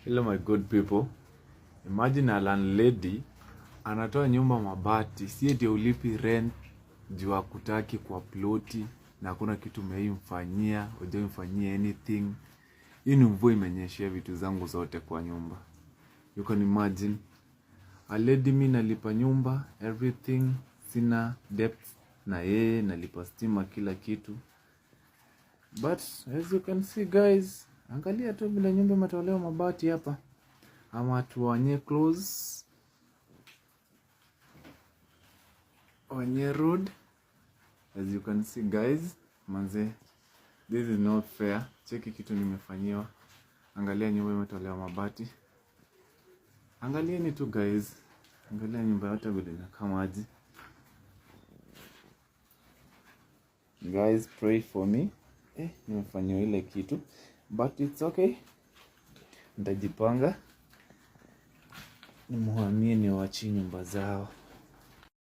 Hello my good people. Imagine a landlady anatoa nyumba mabati, si eti ulipi rent juu hakutaki kwa ploti na hakuna kitu umeimfanyia, hujaimfanyia anything. Hii ni mvua imenyeshea vitu zangu zote kwa nyumba. You can imagine. A lady, mi nalipa nyumba, everything, sina debt na yeye, nalipa stima, kila kitu. But as you can see, guys, angalia tu vile nyumba imetolewa mabati hapa. Ama tuwanye close Wanye Road. As you can see, guys, manze, this is not fair. Cheki kitu nimefanyiwa. Angalia nyumba imetolewa mabati. Angalieni tu, guys, angalia nyumba yote vile inakaa maji. Guys, pray for me. Nimefanyiwa ile kitu, but it's okay. Nitajipanga nimuhamie, niwaachie nyumba zao.